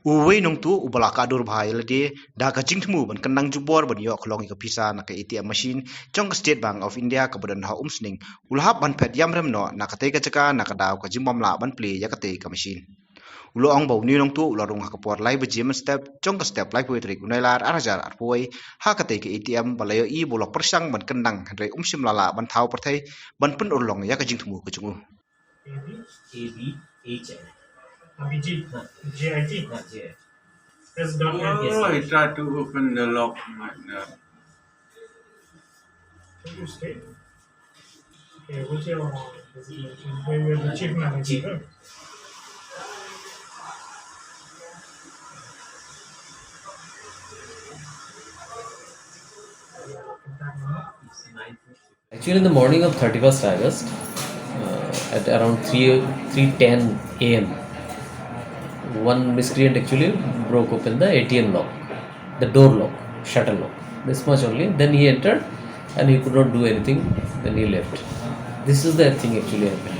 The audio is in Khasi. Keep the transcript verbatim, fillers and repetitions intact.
Uwei nongtuh uba la kah dur bha ïa lade da ka jingthmu ban kynnang jubor ban ïoh ka long ïa ka pisa na ka A T M machine jong ka State Bank of India kaba don ha Umsning, u la hap ban phet ïam rem noh na katei ka jaka na ka daw ka jingbym lah ban plie ïa katei ka machine. U la ong ba une u nongtuh u la rung ha ka por lai baje mynstep jong ka step laiphew tarik u Nailar ar hajar arphew, ha katei ka A T M ba la ïohi ba u la pyrshang ban kynnang hynrei um shym la lah ban thaw pyrthei ban pynurlong ïa ka jingthmu ka jong u. A B, A B, H I. Abhijit. J I T. J I T. That's dot net. Oh, he tried to open the lock. Might not. Can you stay? Okay, what's your, uh, designation? You're the chief manager, right? Contact number? Actually, in the morning of thirty-first August, uh, at around three, three ten a m, one miscreant actually broke open the A T M lock, the door lock, shutter lock. This much only. Then he entered and he could not do anything. Then he left. This is the thing actually happened.